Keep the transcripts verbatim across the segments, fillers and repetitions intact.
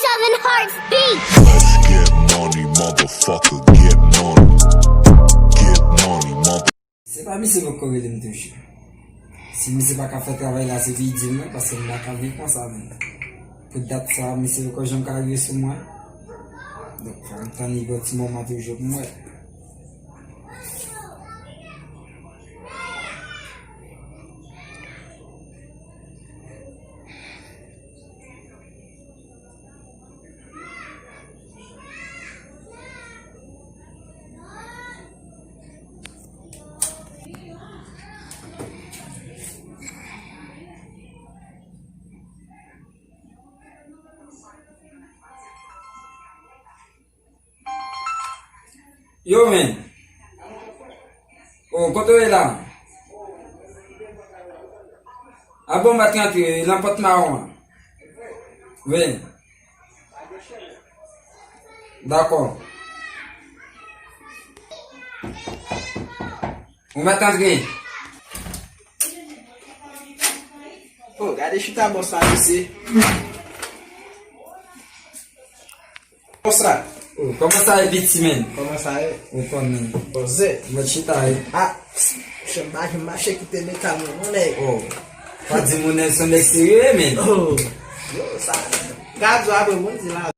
Seven Hearts Beat. Let's get money, motherfucker, get money. Get money, mother- Se pa misye poko rele m toujou. Si misye pa ka fè travay la, se li di m, paske m pa ka viv konsa menm. Pou dat sa, misye poko janm ka rive sou mwen. Donk, fò m tann li yon ti moman toujou pou m wè. Yo, men. O, kote w ye la? A bon, m pa t rantre nan pòt mawon an. Wi. Dakò. Ou mèt antre. O, gade chita bòs la, mesye. Bòs la. O, kòman sa ye, piti, men? Kòman sa ye? Ou konnen. Poze. Mwen chita, wi. A, pst, pst, m pa janm mache kite meta mwen, mon nèg. O, pa di moun nan se yon nèg serye, men. O, yo, sa. Gad yo apre moun di la.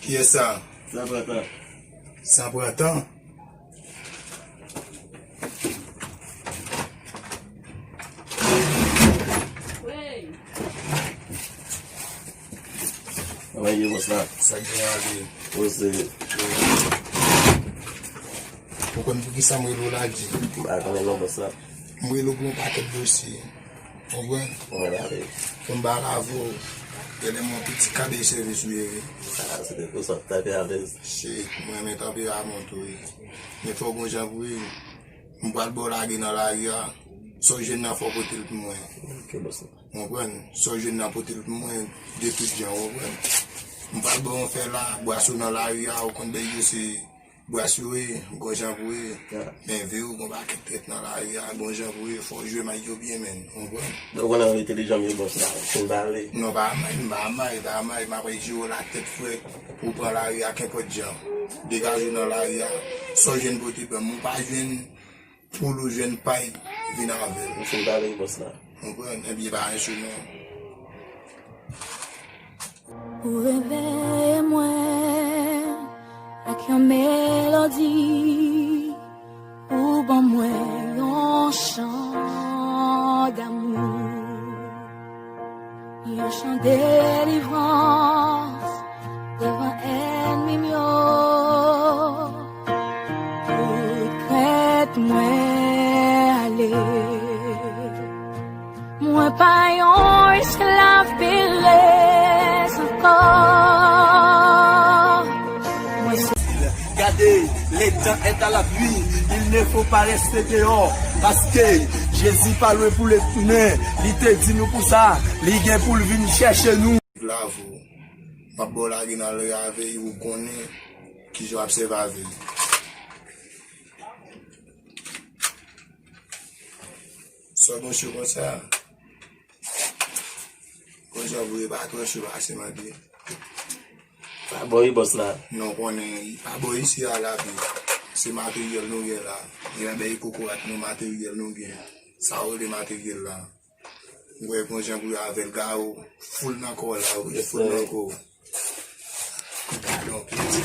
Kiyès sa? Sa pran tan. Sa pran tan? Kòman ye, bòs la? Sa gen ale. Poze. Ou konn poukisa m rele w la, Dji? M pa konnen non, bòs la. M rele w pou yon pakèt dosye. Konprann? Mwen la, wi. Pou m ba lavo, genlè m yon piti kade sèvis ou ye, wi. A, se te pou sa w t ap alèz. Shit, mwen renmen tanperaman w tou, wi. Men fò w gon jan pou ye. M pral ba w lage nan lari a. Sa w jwenn nan fò w pote l pou mwen. Ok, bòs la. Konprann? Sa w jwenn nan pote l pou mwen de tout jan, w konprann? M pral ba w yon fè la, bwasyo nan lari a, ou konn bèy yo se Bwasyo, wi, gon jan pou ye. Ya. Men vi w, gon pakèt trèt nan lari a, gon jan pou ye, fò w jwe may yo byen, men, w konprann? Donk, ou konnen entèlijan m ye, bòs la, fin pale. Non, pa may, pa may, pa may, m ap jwe w latèt frèt pou w pran lari a kenpòt jan. Degaje w nan lari a, sa w jwenn pote ban m, ou pa jwenn poul ou jwenn pay, vin avè l. Ou fin pale, bòs la. Konprann? Ebyen, pa enche non. Ou reveye mwen ak yon melodi, ou ban mwen yon chan damou, yon chan delivrans devan ènmi m yo. Tout krent mwen ale. Mwen pa yon esklav perez ankò. Mwen se Gardez, le temps est à la pluie, il ne faut pas rester dehors, paske Jezi pa lwen pou l retounen, li te di nou pou sa, li gen pou l vin chèche nou. Lavo, m ap ba w lage nan lari avè l, ou konnen kijan w ap sèvi avè l. Sa w gon cho konsa? Konsa vre, pa twò cho, pase mande. Pa bò wi, bòs la. Non, konnen, pa bò isi a la, pi. Se materyèl nou gen la. Gen bèy kokorat nou, materyèl nou gen. Sa w rele materyèl la? Ou wè gon jan pou y avè l, gawo. Full nan kò w la, wi, full nan kò w. Gadon piti.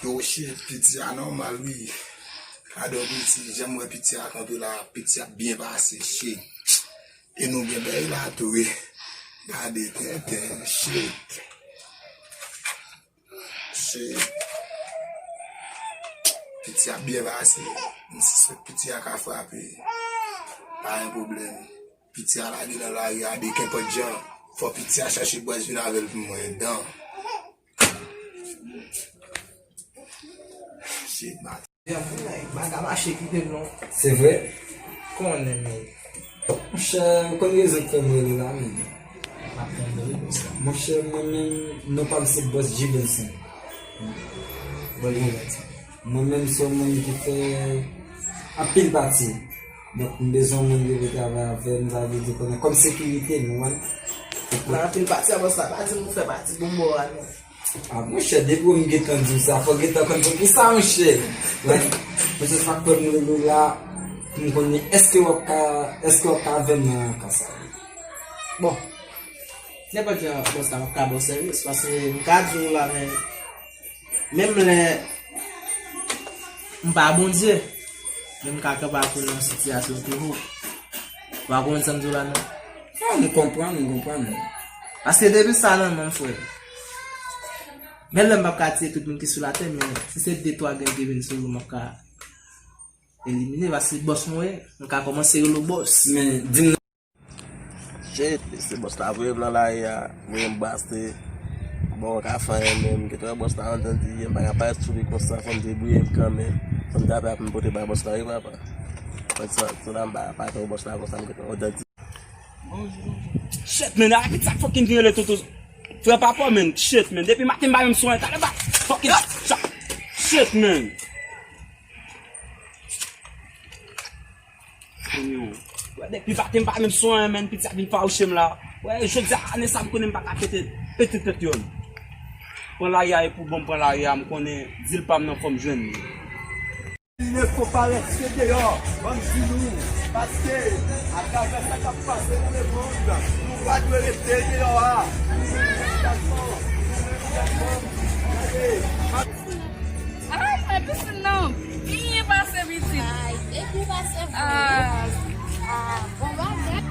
Yo, shit, piti a nòmal, wi. Gadon piti, jan m wè piti a kanpe la, piti a byen pase, shit. E nou gen bèy la tou, wi. Gade tenten, shit. Shit. Piti a byen pase. M sispèk piti a ka frape. Pa gen pwoblèm. Piti a lage nan lari a de kenpòt jan. Fò piti a chache bwès vin avè l pou mwen. Dan. Shit, man. Bagay mache kite l non. Se vre? Konnen men. Monchè, ou konn rezon k fè m rele la menm. M ap tande wi, bòs la. Monchè, mwen menm, non pa m se Bòs Jivenson. Bòs Jivenson. Mwen menm se yon moun ki fè anpil pati. Donk, m bezwen yon moun ki vle travay avè m, sa vle di konnen kòm sekirite nou an. Nan anpil pati a, bòs la pa di m ou fè pati pou m bò a non. Ah, monchè, depi w m gentan di w sa, fò w gentan konn poukisa, monchè. Like, monchè, sa k fè m rele w la, pou m konnen, èske w ap ka, èske w ap ka avè m nan ka sa? Bon, nenpòt jan, bòs la, m ap ka ba w sèvis, paske m ka di w la, men, menm lè m pa Bondye, men m ka kanpe ak ou nan sitiyasyon toujou. Ou pa konprann sa m di w la, non? Non, m konprann, m konprann. Paske depi sa nan men m, frè. Men lè m p ap ka tiye tout moun ki sou latè, men si se de twa gang ki vin sou ou, m ap ka elimine, paske bòs mwen ye, m ka kòmanse rele w bòs. Men, di m non. Shit, se bòs la voye m nan lari a, voye m brase. Bon, ka fè anyen menm, m gentan wè bòs la anndan di, m pa ka parèt sou li konsa, fò m debouye m kanmenm. Fò m tape ap m pote bay bòs la, wi, papa. Fò sa, sa la, m pa, pa tann bòs la konsa, m gentan anndan di. Shit, man, a, pitit sa fucking vin rele Toto. Frè papa, man, shit, man. Depi maten, m pa menm swen, talè ba. Fucking shit, man. Wè, depi maten, m pa menm swen, man, pitit sa vin fawouche m la. Wè, jodi a, ane sa, m konnen m pa ka pete, pete tèt yo. Pran lari a, e pou bon, m pran lari a, m konnen dil pa m nan fò m jwenn li. Li ne fo pa reste deyò, ban m di nou, paske atravè sa k ap pase nan lemonn, nou pa dwe rete deyò a. Nou menm jan fanm, nou menm jan fanm, gade, Ah, mwen pisin nan. Byen pase pitit. Ay, depi pase vre. Ah, ah, bon bagay.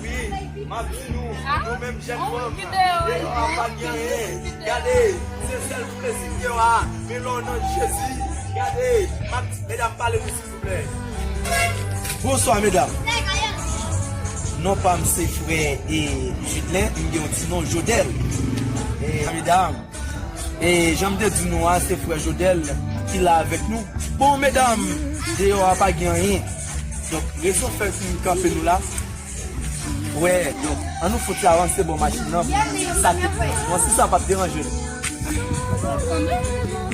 Wi, m ap di nou, ah, nou menm jèn fanm, deyò a pa gen anyen. Gade, se sèl plezi deyò a. Men lè w nan Jezi, gade, m ap di, medam, pale nou, silvouplè. Bonswa, medam. Non pa m se frè e Jidlen, m gen yon ti non Jodèl. E, medam, E jan m te di nou a, se frè Jodèl ki la avèk nou. Bon, medam, deyò a pa gen anyen. Donk, rezon fè m kanpe nou la. Wè, donk, an nou fout avanse bò machin nan pou sa ki bon, si sa p ap deranje nou.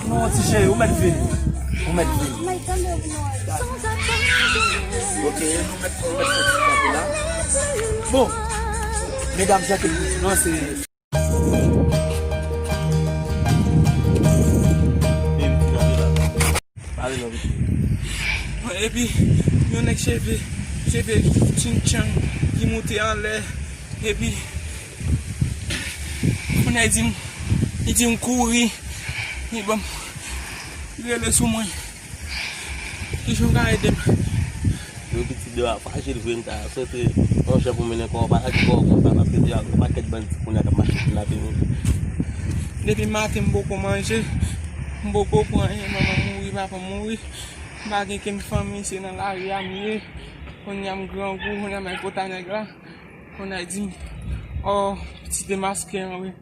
Non, ti cheri, ou mèt vini. Ou mèt vini. Ok, nou mèt, nou mèt fè ti kanpe la. Bon, medam, jan ke m di nou an, se Epi, yon nèg cheve, cheve tchintchan ki moute anlè. Epi, kounye a li di m, li di m kouri. Li ban m, li rele sou mwen. Kijan w ka ede m? Yo, pitit deyò a frajil vre, m ta swete yon jan pou mennen kò w, pa lage kò w konsa, paske deyò a gen yon pakèt bandi kounye a k ap mache kidnape moun. Depi maten m poko manje, m poko pran anyen, manman m mouri, papa m mouri, m pa gen kenn fanmi, se nan lari a m ye. Kounye a m grangou, kounye a m al kota nèg la, kounye a di m, ò, pitit demaske an wi,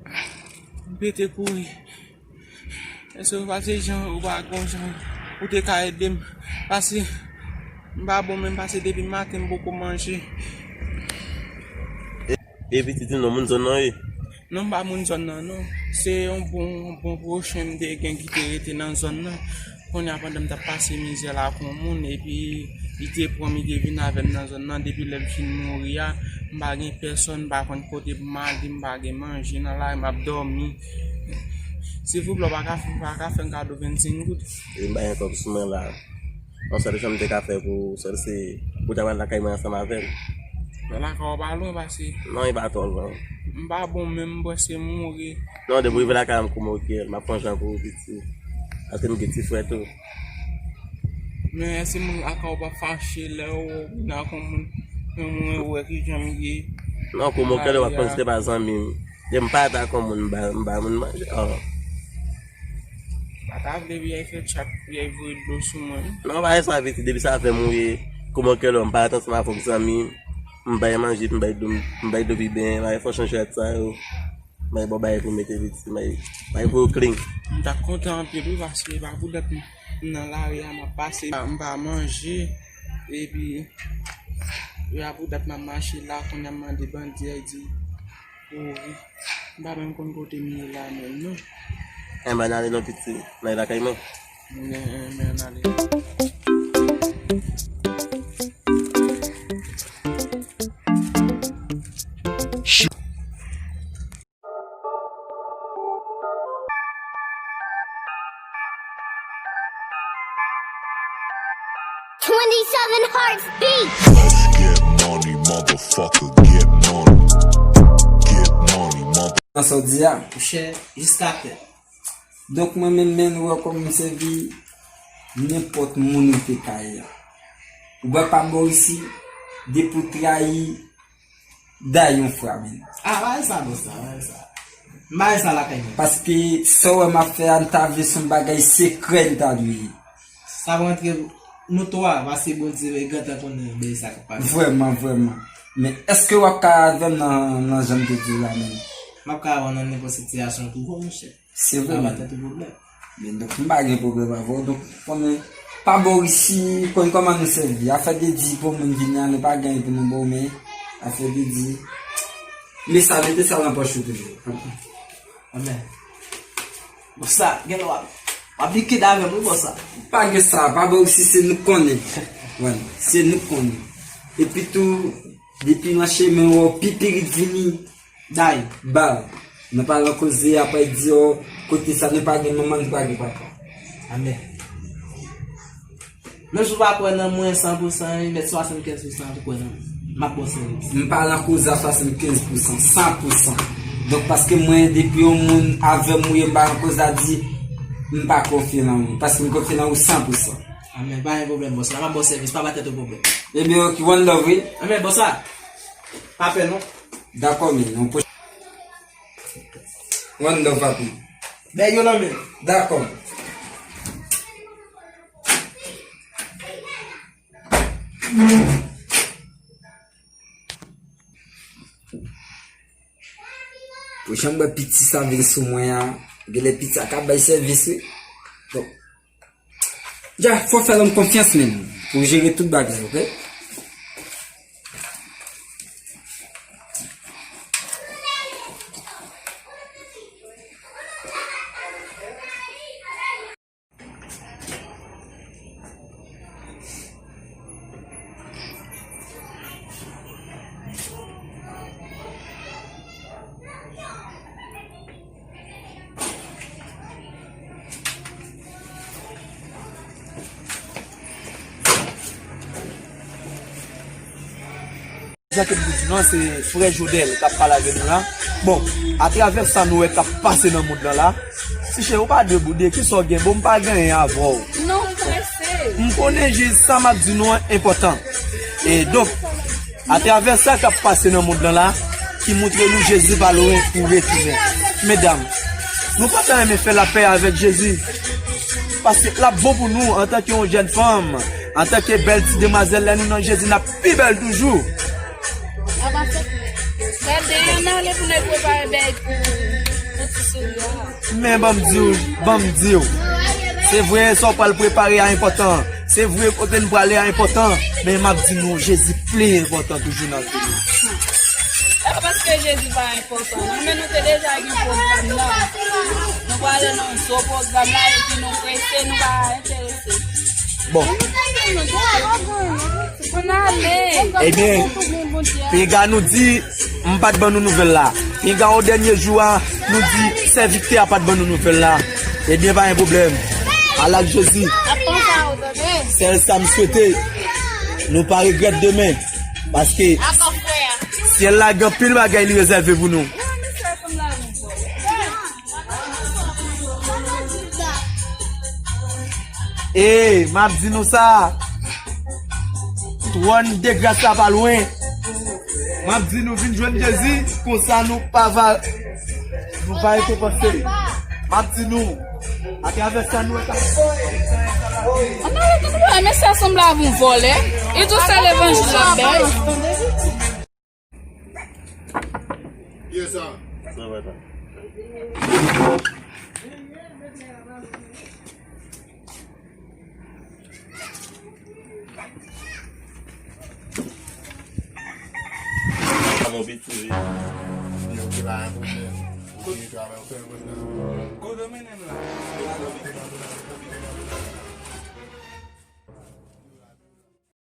m pete kouri. Èske ou pa te jan, ou pa gon jan, ou te ka ede m? Paske m pa bon menm, paske depi maten m poko manje. E, e pitit ou non moun zòn nan ye? Non, m pa moun zòn nan, non. Se yon bon, yon bon pwochen m te gen ki te rete nan zòn nan. Kounye a, pandan m t ap pase mizè la ak yon moun, epi li te pran m, li te vin avè m nan zòn nan, depi lè l fin mouri a, m pa gen pèsòn, m pa konn kote pou m ale, m pa gen manje nan lari, m ap dòmi. Silvouplè, w pa ka, w pa ka fè m kado vennsenk goud? E m pa gen kòb sou mwen la. Yon sèl jan m te ka fè pou, sèl se pou w ta pral lakay mwen ansanm avè m. Men lakay w pa lwen, paske non, e pa twò lwen. M pa bon menm, m prèske mouri. Non, depi w rive lakay mwen, kòman w ye, m ap fè yon jan pou ou, pitit. Paske m gen ti frè tou. Men èske moun lakay w pa fache lè yo wè w vin ak yon moun, yon moun yo wè kijan m ye? Non, kòman w kè lè w ap konn se te pa zanmi m. Lè m pa ta kon moun, m ba, m ba moun manje. Oh. Pa ta vle pou y al fè tchat, pou y al voye dlo sou mwen. Non, pa fè sa, pitit, depi sa fè m wi, kòman kè lè m pa ta ansanm avèk zanmi m, m bay manje, m bay dlo, m bay dlo pi byen, m bay fò chanje rad sa yo. M bay bon bagay pou mete pitit, m bay, bay pou yo clean. M ta kontan anpil wi, paske e pa pou lòt moun. Nan lari a, m ap pase, m pa manje, epi, e a pou dat m ap mache la, kounye a m mande bandi a, di, kouri. M pa menm konn kote m ye la menm, non. Enben, n ale non, piti, n ale lakay mwen. Men, men, n ale. Twenty-seven Hearts Beat. Let's get money, motherfucker, get money. Get money, mother- Nan sa w di a? Monchè, jiska tè. Donk, mwen menm, men, nou wè kòm m sèvi nenpòt moun ou te ka ye a. Ou wè pa bò isi, depi w trayi, Day yon fwa, men. Ah, bagay sa, bòs la, bagay sa. M bagay sa lakay mwen. Paske sa w wè m ap fè a, m ta vle se yon bagay sekrè m ta dwe ye. Sa pral antre nou twa, paske Bondye gentan konnen bagay sa k ap pase. Vrèman, vrèman. Men èske w ap ka avè m nan, nan jan m te di w la, men? M ap ka avè w nan nenpòt sitiyasyon w twouve w, monchè. Se vre, men. Pa tèt ou pwoblèm. Men donk, m pa gen pwoblèm avè w. Donk, konnen, pa bò isi, konn kòman nou sèvi. Afè de di pou moun vini a, nou pa gen pou nou ba w, men afè de di. Men sa, mete sa nan pòch ou toujou. Amen. Bòs la, gen lè w ap, w ap likid avè m, wi, bòs la. Pa gen sa, pa bò isi, se nou k konnen. Wè, se nou k konnen. Epi tou, depi nan chemen, w wè w pipirit vini. Day. Ba. Nou pa nan koze, apre di, o, kote sa nou pa gen manman, nou pa gen papa. Amen. Menm si w pa kwè nan mwen san pou san, mèt swasannkenz pou san pou kwè nan mwen. M ap ba w sèvis. M pa nan koze a swasannkenz pou san, san pou san. Donk, paske mwen, depi yon moun avè m ou ye, m pa nan koze a di, m pa konfye nan moun. Paske m konfye nan ou san pou san. Amen. Pa gen pwoblèm, bòs la. M ap ba w sèvis. Pa ba tèt ou pwoblèm. Ebyen, ok, one love, wi. Amen, bòs la. Pa pè, non. Dakò, men, yon pwoch- One love, papi. Bèl yo nan men. Dakò. Pou jan m wè piti sa vin sou mwen an, genlè piti a ka bay sèvis, wi. Donk, Dja, fò fè lòm konfyans, men, pou jere tout bagay, oke? Sa ke m di nou an, se frè Jodèl k ap pale avè nou la. Bon, atravè sa nou wè k ap pase nan mond lan la, Tichè, ou pa deboude, kisa w gen? Bon, m pa gen anyen avè w. Non, m prese. M konnen Jezi, sa m ap di nou an enpòtan. E donk, atravè sa k ap pase nan mond lan la, ki montre nou Jezi pa lwen pou retounen. Medam, nou pa ta renmen fè lapè avèk Jezi? Paske l ap bon pou nou antanke yon jèn fanm, antanke bèl ti demwazèl, lè nou nan Jezi, n ap pi bèl toujou. Gade, ann ale pou n al prepare bèy pou, pou ti souri a. Men ban m di w, ban m di w. Se vre, sa w pral prepare a enpòtan. Se vre, kote n prale a enpòtan. Men m ap di nou, Jezi pli enpòtan toujou nan vi nou. E pa paske Jezi pa enpòtan, non, men nou te deja gen pwogram nan. Nou prale nan gwo pwogram la, epi nou prese, nou pa enterese. Bon. Ann ale. Ebyen, pinga nou di, m pa t ban nou nouvèl la. Pinga o dènye jou a, nou di, sèvitè a pa t ban nou nouvèl la. Ebyen, pa gen pwoblèm. Al ak Jezi. Sèl sa m swete, nou pa regrèt demen. Paske syèl la gen anpil bagay li rezève pou nou. E, m ap di nou sa, twòn de gras la pa lwen. M ap di nou vin jwenn Jezi, konsa nou pa va, nou pa rete panse. M ap di nou, atravè sa nou wè ka. Ann ale, tande, mesye a sanble avè yon vòlè. Li di w se levanjil l ap bay. Kiyès sa? Sa va ta. Sa mon piti wi. Yo ki la pou fè. Ou ki travay ou fè konn nan. Kote w mennen m la?